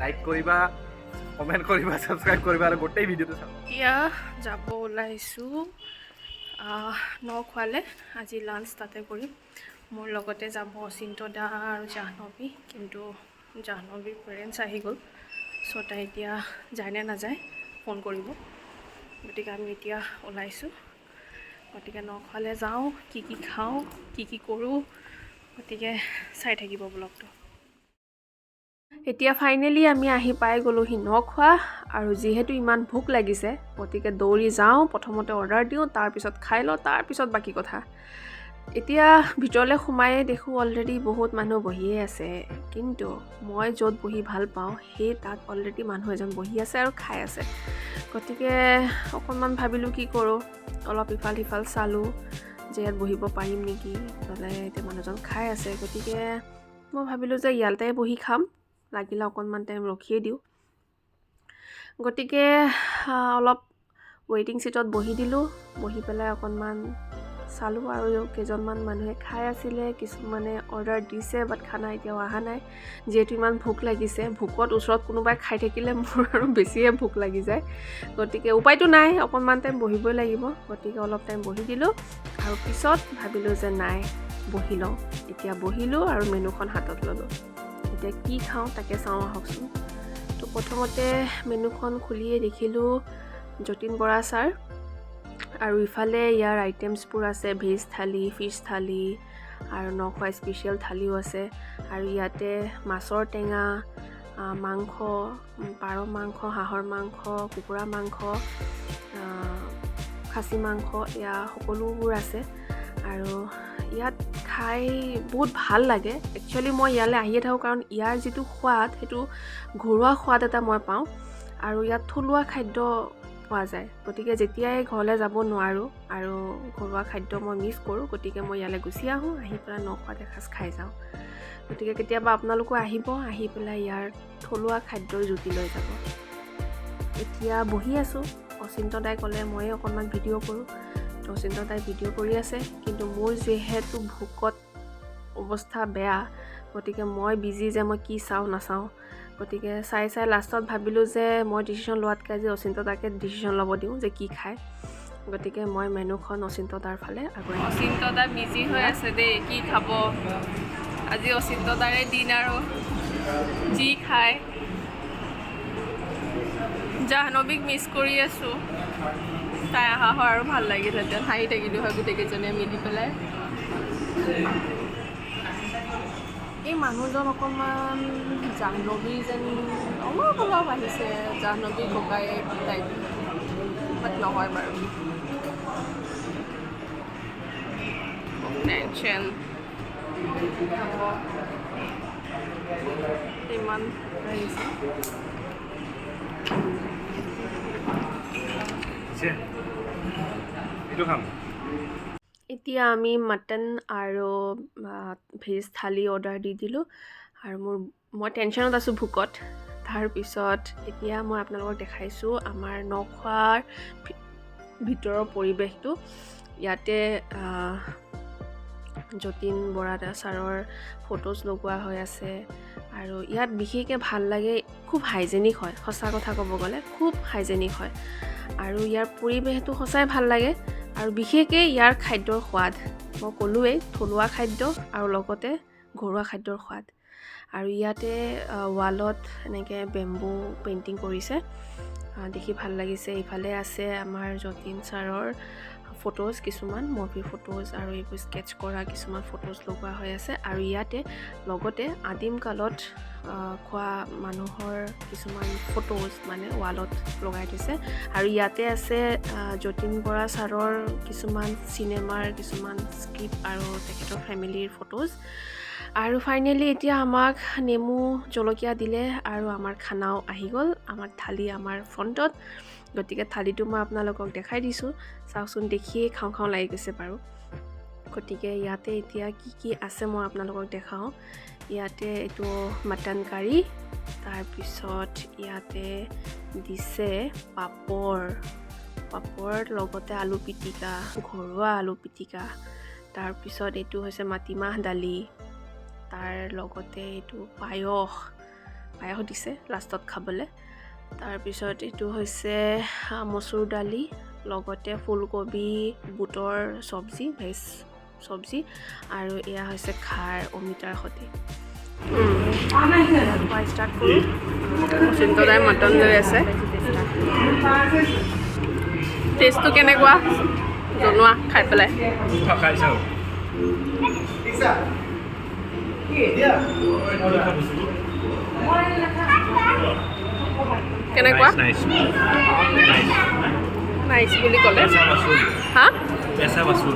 Like কৰিবা, comment কৰিবা, subscribe কৰিবা আৰু গোটেই ভিডিঅ'টো চাবা। এতিয়া যাব ওলাইছোঁ নখোৱালে। আজি লাঞ্চ তাতে কৰিম। মোৰ লগতে যাব অচিন্ত দা আৰু জাহ্নৱী, কিন্তু জাহ্নৱীৰ পেৰেণ্টছ আহি গ'ল। চ' তাই এতিয়া যায় নে নাযায় ফোন কৰিব। গতিকে আমি এতিয়া ওলাইছোঁ। গতিকে নখোৱালে যাওঁ, কি কি খাওঁ, কি কি কৰোঁ, গতিকে চাই থাকিব ব্লগটো। এতিয়া ফাইনেলি আমি আহি পাই গ'লোহি নখোৱা আৰু যিহেতু ইমান ভোক লাগিছে, গতিকে দৌৰি যাওঁ, প্ৰথমতে অৰ্ডাৰ দিওঁ, তাৰপিছত খাই লওঁ, তাৰপিছত বাকী কথা। এতিয়া ভিতৰলৈ সোমায়ে দেখোঁ অলৰেডি বহুত মানুহ বহিয়ে আছে, কিন্তু মই য'ত বহি ভাল পাওঁ সেই তাত অলৰেডি মানুহ এজন বহি আছে আৰু খাই আছে। গতিকে অকণমান ভাবিলোঁ কি কৰোঁ, অলপ ইফাল সিফাল চালোঁ যে ইয়াত বহিব পাৰিম নেকি। নহ'লে এতিয়া মানুহজন খাই আছে, গতিকে মই ভাবিলোঁ যে ইয়াতে বহি খাম, লাগিলে অকণমান টাইম ৰখিয়ে দিওঁ। গতিকে অলপ ৱেইটিং ছিটত বহি দিলোঁ। বহি পেলাই অকণমান চালোঁ আৰু কেইজনমান মানুহে খাই আছিলে, কিছুমানে অৰ্ডাৰ দিছে, বাট খানা এতিয়াও অহা নাই। যিহেতু ইমান ভোক লাগিছে, ভোকত ওচৰত কোনোবাই খাই থাকিলে মোৰ আৰু বেছিয়ে ভোক লাগি যায়। গতিকে উপায়তো নাই, অকণমান টাইম বহিবই লাগিব। গতিকে অলপ টাইম বহি দিলোঁ আৰু পিছত ভাবিলোঁ যে নাই, বহি লওঁ। এতিয়া বহিলোঁ আৰু মেনুখন হাতত ল'লোঁ। এতিয়া কি খাওঁ তাকে চাওঁ আহকচোন। তো প্ৰথমতে মেনুখন খুলিয়ে দেখিলোঁ যতীন বৰা ছাৰ আৰু ইফালে ইয়াৰ আইটেমছবোৰ আছে, ভেজ থালি, ফিছ থালি আৰু নখোৱা স্পেচিয়েল থালিও আছে। আৰু ইয়াতে মাছৰ টেঙা, মাংস, পাৰ মাংস, হাঁহৰ মাংস, কুকুৰা মাংস, খাচী মাংস, এয়া সকলোবোৰ আছে। আৰু ইয়াত খাই বহুত ভাল লাগে। একচুৱেলি মই ইয়ালৈ আহিয়ে থাকোঁ, কাৰণ ইয়াৰ যিটো সোৱাদ, সেইটো ঘৰুৱা সোৱাদ এটা মই পাওঁ আৰু ইয়াত থলুৱা খাদ্য পোৱা যায়। গতিকে যেতিয়াই ঘৰলৈ যাব নোৱাৰোঁ আৰু ঘৰুৱা খাদ্য মই মিছ কৰোঁ, গতিকে মই ইয়ালৈ গুচি আহোঁ, আহি পেলাই নখোৱাত এসাঁজ খাই যাওঁ। গতিকে কেতিয়াবা আপোনালোকো আহিব, আহি পেলাই ইয়াৰ থলুৱা খাদ্যৰ জুতি লৈ যাব। এতিয়া বহি আছোঁ। অচিন্ত দাই ক'লে ময়ে অকণমান ভিডিঅ' কৰোঁ। তো অচিন্ত দাই ভিডিঅ' কৰি আছে, কিন্তু মোৰ যিহেতু ভোকত অৱস্থা বেয়া, গতিকে মই বিজি যে মই কি চাওঁ নাচাওঁ। গতিকে চাই চাই লাষ্টত ভাবিলোঁ যে মই ডিচিশ্যন লোৱাতকৈ আজি অচিন্ত দাকে ডিচিশ্যন ল'ব দিওঁ যে কি খায়। গতিকে মই মেনুখন অচিন্ত দাৰ ফালে আগুৱাই। অচিন্ত দা বিজি হৈ আছে দেই, কি খাব আজি। অচিন্ত দাৰে দিন আৰু যি খায়। জাহ্নৱীক মিছ কৰি আছোঁ। তাই অহা হয় আৰু ভাল লাগিলহেঁতেন, হাঁহি থাকিলোঁ হয় গোটেইকেইজনীয়ে মিলি পেলাই। এই মানুহজন অকণমান জাহ্নৱী যেন অলপ অলপ আহিছে, জাহ্নৱী ককায়েক টাইপ, বাট নহয় বাৰু। টেনশ্যন ইমান আহিছে। এইটো খাম। এতিয়া আমি মাটন আৰু ভেজ থালি অৰ্ডাৰ দি দিলোঁ আৰু মই টেনশ্যনত আছোঁ ভোকত। তাৰপিছত এতিয়া মই আপোনালোকক দেখাইছোঁ আমাৰ নখোৱাৰ ভিতৰৰ পৰিৱেশটো। ইয়াতে যতীন বৰা ছাৰৰ ফটোজ লগোৱা হৈ আছে আৰু ইয়াত বিশেষকৈ ভাল লাগে, খুব হাইজেনিক হয়। সঁচা কথা ক'ব গ'লে খুব হাইজেনিক হয় আৰু ইয়াৰ পৰিৱেশটো সঁচাই ভাল লাগে আৰু বিশেষকৈ ইয়াৰ খাদ্যৰ সোৱাদ। মই ক'লোৱেই, থলুৱা খাদ্য আৰু লগতে ঘৰুৱা খাদ্যৰ সোৱাদ। আৰু ইয়াতে ৱালত এনেকৈ বেম্বু পেইণ্টিং কৰিছে, দেখি ভাল লাগিছে। ইফালে আছে আমাৰ যতীন ছাৰৰ ফটোজ কিছুমান, মুভি ফটোজ আৰু এইবোৰ স্কেটছ কৰা কিছুমান ফটোজ লগোৱা হৈ আছে। আৰু ইয়াতে লগতে আদিম কালত খোৱা মানুহৰ কিছুমান ফটোজ মানে ৱালত লগাই থৈছে। আৰু ইয়াতে আছে যতীন বৰা ছাৰৰ কিছুমান চিনেমাৰ কিছুমান স্ক্ৰিপ্ট আৰু তেখেতৰ ফেমিলিৰ ফটোজ। আৰু ফাইনেলি এতিয়া আমাক নেমু জলকীয়া দিলে আৰু আমাৰ খানাও আহি গ'ল, আমাৰ থালি আমাৰ ফ্ৰণ্টত। গতিকে থালিটো মই আপোনালোকক দেখাই দিছোঁ, চাওকচোন, দেখিয়েই খাওঁ খাওঁ লাগি গৈছে বাৰু। গতিকে ইয়াতে এতিয়া কি কি আছে মই আপোনালোকক দেখাওঁ। ইয়াতে এইটো মাটন কাৰী, তাৰপিছত ইয়াতে দিছে পাপৰ, পাপৰ লগতে আলু পিটিকা, ঘৰুৱা আলু পিটিকা। তাৰপিছত এইটো হৈছে মাটিমাহ দালি, তাৰ লগতে এইটো পায়স। পায়স দিছে লাষ্টত খাবলৈ। তাৰপিছত এইটো হৈছে মচুৰ দালি, লগতে ফুলকবি বুটৰ চব্জি, ভেজ চব্জি। আৰু এয়া হৈছে খাৰ অমিতাৰ সৈতে। খোৱা ষ্টাৰ্ট কৰোঁ। চিন্তদাই মটন লৈ আছে। টেষ্টটো কেনেকুৱা জনোৱা খাই পেলাই। খাই চাওঁ। কেনেকুৱা? নাইচ। নাইচ বুলি ক'লে। পেচা বাচুল। হা। পেচা বাচুল।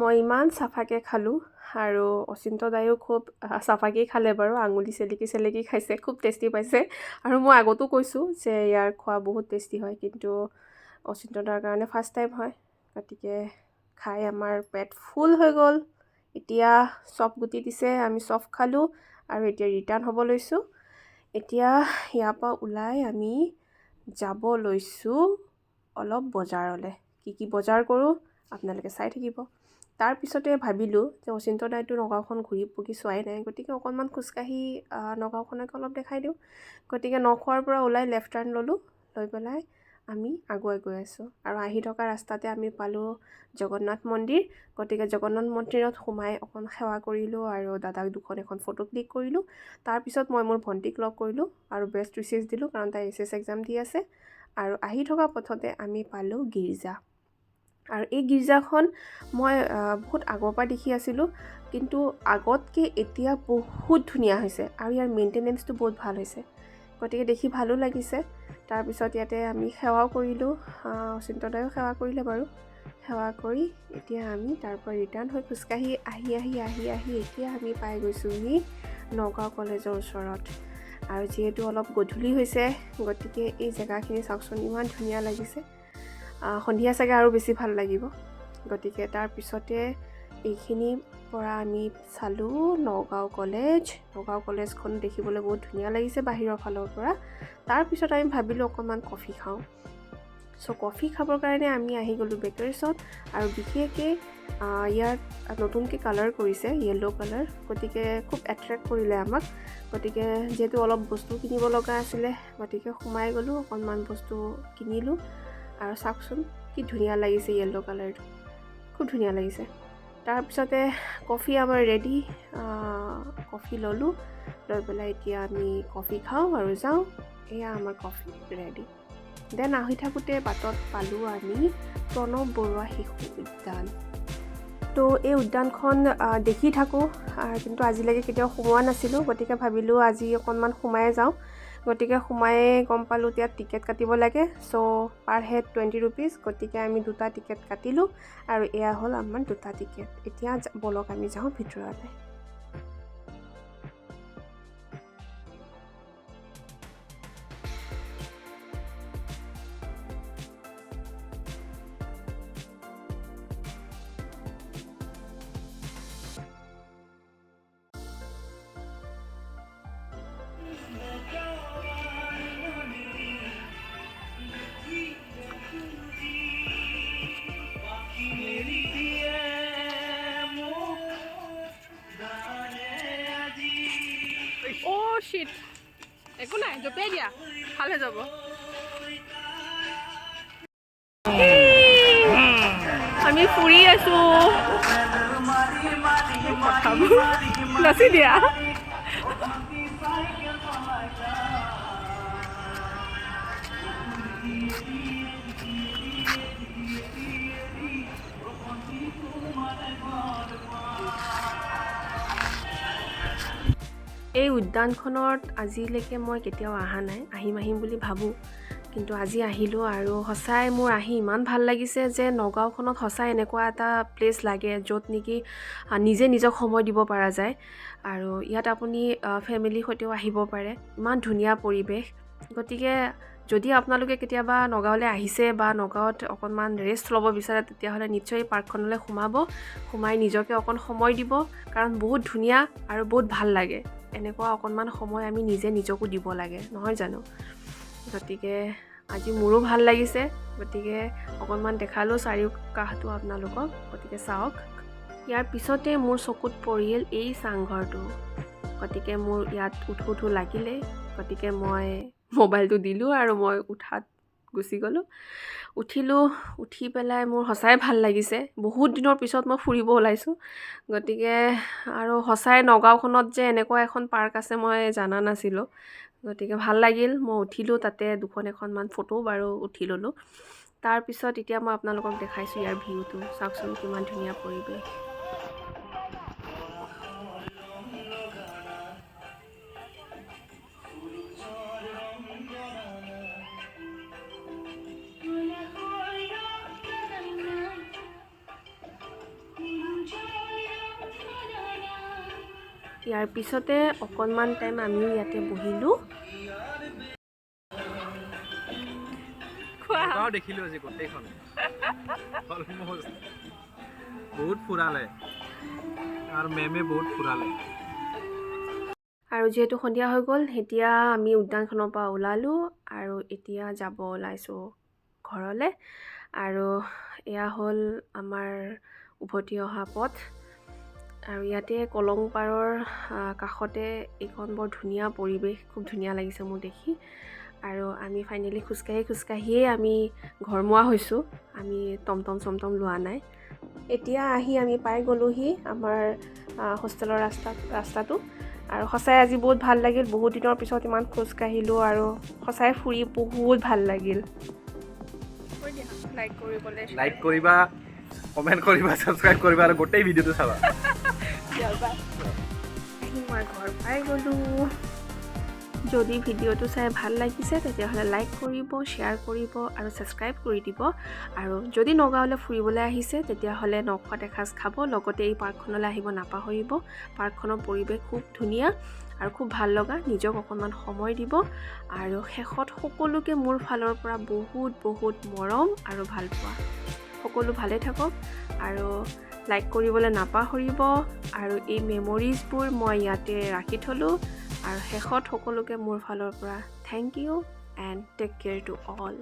মই ইমান চাফাকৈ খালোঁ আৰু অচিন্ত দায়ো খুব চাফাকেই খালে বাৰু, আঙুলি চেলেকি চেলেকি খাইছে, খুব টেষ্টি পাইছে। আৰু মই আগতো কৈছোঁ যে ইয়াৰ খোৱা বহুত টেষ্টি হয়, কিন্তু অচিন্ত দাৰ কাৰণে ফাৰ্ষ্ট টাইম হয়। গতিকে খাই আমাৰ পেট ফুল হৈ গ'ল। এতিয়া চফ গুটি দিছে, আমি চফ খালোঁ আৰু এতিয়া ৰিটাৰ্ণ হ'ব লৈছোঁ। এতিয়া ইয়াৰ পৰা ওলাই আমি যাব লৈছোঁ অলপ বজাৰলৈ। কি কি বজাৰ কৰোঁ আপোনালোকে চাই থাকিব। তাৰপিছতে ভাবিলোঁ যে অচিন্ত দাইতো নগাঁওখন ঘূৰি পকি চোৱাই নাই, গতিকে অকণমান খোজকাঢ়ি নগাঁওখনকে অলপ দেখাই দিওঁ। গতিকে নখোৱাৰ পৰা ওলাই লেফ্ট টাৰ্ণ ল'লোঁ, লৈ পেলাই আমি আগুৱাই গৈ আছোঁ। আৰু আহি থকা ৰাস্তাতে আমি পালোঁ জগন্নাথ মন্দিৰ। গতিকে জগন্নাথ মন্দিৰত সোমাই অকণ সেৱা কৰিলোঁ আৰু দাদাক দুখন এখন ফটো ক্লিক কৰিলোঁ। তাৰপিছত মই মোৰ ভণ্টিক লগ কৰিলোঁ আৰু বেষ্ট উইচেছ দিলোঁ, কাৰণ তাই এইচএছ এক্সাম দি আছে। আৰু আহি থকা পথতে আমি পালোঁ গীৰ্জা। আৰু এই গীৰ্জাখন মই বহুত আগৰ পৰা দেখি আছিলোঁ, কিন্তু আগতকৈ এতিয়া বহুত ধুনীয়া হৈছে আৰু ইয়াৰ মেইনটেনেঞ্চটো বহুত ভাল হৈছে, গতিকে দেখি ভালো লাগিছে। তাৰপিছত ইয়াতে আমি সেৱাও কৰিলোঁ, অচিন্তদায়ো সেৱা কৰিলে বাৰু। সেৱা কৰি এতিয়া আমি তাৰ পৰা ৰিটাৰ্ণ হৈ খোজকাঢ়ি আহি আহি আহি আহি এতিয়া আমি পাই গৈছোঁহি নগাঁও কলেজৰ ওচৰত। আৰু যিহেতু অলপ গধূলি হৈছে, গতিকে এই জেগাখিনি চাওকচোন, ইমান ধুনীয়া লাগিছে। সন্ধিয়া চাগে আৰু বেছি ভাল লাগিব। গতিকে তাৰপিছতে এইখিনিৰ পৰা আমি চালোঁ নগাঁও কলেজ। নগাঁও কলেজখন দেখিবলৈ বহুত ধুনীয়া লাগিছে বাহিৰৰ ফালৰ পৰা। তাৰপিছত আমি ভাবিলোঁ অকণমান কফি খাওঁ। চ' কফি খাবৰ কাৰণে আমি আহি গ'লোঁ বেকাৰীছত। আৰু বিশেষকৈ ইয়াত নতুনকৈ কালাৰ কৰিছে, য়েল্ল' কালাৰ, গতিকে খুব এট্ৰেক্ট কৰিলে আমাক। গতিকে যিহেতু অলপ বস্তু কিনিব লগা আছিলে, গতিকে সোমাই গ'লোঁ, অকণমান বস্তু কিনিলোঁ। আৰু চাওকচোন কি ধুনীয়া লাগিছে য়েল্ল' কালাৰটো, খুব ধুনীয়া লাগিছে। তাৰপিছতে কফি আমাৰ ৰেডি, কফি ল'লোঁ, লৈ পেলাই এতিয়া আমি কফি খাওঁ আৰু যাওঁ। এয়া আমাৰ কফি ৰেডি। Then আহি থাকোঁতে বাটত পালোঁ আমি প্ৰণৱ বৰুৱা শিশু উদ্যান। তো এই উদ্যানখন দেখি থাকোঁ, কিন্তু আজিলৈকে কেতিয়াও সোমোৱা নাছিলোঁ, গতিকে ভাবিলোঁ আজি অকণমান সোমাই যাওঁ। গতিকে সোমাই গম পালোঁ ইয়াত টিকেট কাটিব লাগে। চ' পাৰ হেড 20 ৰুপিজ। গতিকে আমি দুটা টিকেট কাটিলোঁ আৰু এয়া হ'ল আমাৰ দুটা টিকেট। এতিয়া ব'লক আমি যাওঁ ভিতৰলৈ। অ' শ্বিট, একো নাই, জঁপিয়াই দিয়া, ভাল হৈ যাব। আমি ফুৰি আছো। কথাবোৰ নাচি দিয়া। এই উদ্যানখনত আজিলৈকে মই কেতিয়াও অহা নাই। আহিম আহিম বুলি ভাবোঁ, কিন্তু আজি আহিলোঁ আৰু সঁচাই মোৰ আহি ইমান ভাল লাগিছে যে নগাঁওখনত সঁচাই এনেকুৱা এটা প্লেচ লাগে য'ত নেকি নিজে নিজক সময় দিব পৰা যায়। আৰু ইয়াত আপুনি ফেমিলিৰ সৈতেও আহিব পাৰে, ইমান ধুনীয়া পৰিৱেশ। গতিকে যদি আপোনালোকে কেতিয়াবা নগাঁৱলৈ আহিছে বা নগাঁৱত অকণমান ৰেষ্ট ল'ব বিচাৰে, তেতিয়াহ'লে নিশ্চয় এই পাৰ্কখনলৈ সোমাব, সোমাই নিজকে অকণ সময় দিব, কাৰণ বহুত ধুনীয়া আৰু বহুত ভাল লাগে। এনেকুৱা অকণমান সময় আমি নিজে নিজকো দিব লাগে, নহয় জানো? গতিকে আজি মোৰো ভাল লাগিছে, গতিকে অকণমান দেখালোঁ চাৰিওকাষটো আপোনালোকক, গতিকে চাওক। ইয়াৰ পিছতে মোৰ চকুত পৰিল এই চাংঘৰটো, গতিকে মোৰ ইয়াত উঠো উঠো লাগিলে, গতিকে মই মোবাইলটো দিলোঁ আৰু মই উঠাত গুচি গ'লোঁ। উঠিলোঁ, উঠি পেলাই মোৰ সঁচাই ভাল লাগিছে। বহুত দিনৰ পিছত মই ফুৰিব ওলাইছোঁ, গতিকে আৰু সঁচাই নগাঁওখনত যে এনেকুৱা এখন পাৰ্ক আছে মই জানা নাছিলোঁ, গতিকে ভাল লাগিল। মই উঠিলোঁ, তাতে দুখন এখনমান ফটো বাৰু উঠি ল'লোঁ। তাৰপিছত এতিয়া মই আপোনালোকক দেখাইছোঁ ইয়াৰ ভিউটো। চাওকচোন কিমান ধুনীয়া পৰিৱেশ। ইয়াৰ পিছতে অকণমান টাইম আমিও ইয়াতে বহিলোঁ। নগাঁও দেখিলোঁ আজি গোটেইখন, অলমষ্ট বহুত ফুৰালে আৰু মেমে বহুত ফুৰালে। আৰু যিহেতু সন্ধিয়া হৈ গ'ল, এতিয়া আমি উদ্যানখনৰ পৰা ওলালোঁ আৰু এতিয়া যাব ওলাইছোঁ ঘৰলৈ। আৰু এয়া হ'ল আমাৰ উভতি অহা পথ। আৰু ইয়াতে কলং পাৰৰ কাষতে এইখন বৰ ধুনীয়া পৰিৱেশ, খুব ধুনীয়া লাগিছে মোৰ দেখি। আৰু আমি ফাইনেলি খোজকাঢ়ি খোজকাঢ়িয়ে আমি ঘৰমুৱা হৈছোঁ, আমি টমটম চমটম লোৱা নাই। এতিয়া আহি আমি পাই গ'লোহি আমাৰ হোষ্টেলৰ ৰাস্তাটো। আৰু সঁচাই আজি বহুত ভাল লাগিল, বহুত দিনৰ পিছত ইমান খোজকাঢ়িলোঁ আৰু সঁচাই ফুৰি বহুত ভাল লাগিল। লাইক কৰিবলৈ লাইক কৰিবা, কমেণ্ট কৰিবা, ছাবস্ক্ৰাইব কৰিবা আৰু গোটেই ভিডিঅ'টো চাবা। আহি মই ঘৰ পাই গ'লোঁ। যদি ভিডিঅ'টো চাই ভাল লাগিছে তেতিয়াহ'লে লাইক কৰিব, শ্বেয়াৰ কৰিব আৰু ছাবস্ক্ৰাইব কৰি দিব। আৰু যদি নগাঁৱলৈ ফুৰিবলৈ আহিছে তেতিয়াহ'লে নখোৱাত এসাঁজ খাব, লগতে এই পাৰ্কখনলৈ আহিব নাপাহৰিব। পাৰ্কখনৰ পৰিৱেশ খুব ধুনীয়া আৰু খুব ভাল লগা। নিজক অকণমান সময় দিব। আৰু শেষত সকলোকে মোৰ ফালৰ পৰা বহুত বহুত মৰম আৰু ভালপোৱা। সকলো ভালে থাকক আৰু লাইক কৰিবলৈ নাপাহৰিব। আৰু এই মেমৰিজবোৰ মই ইয়াতে ৰাখি থ'লোঁ। আৰু শেষত সকলোকে মোৰ ফালৰ পৰা thank you and take care to all.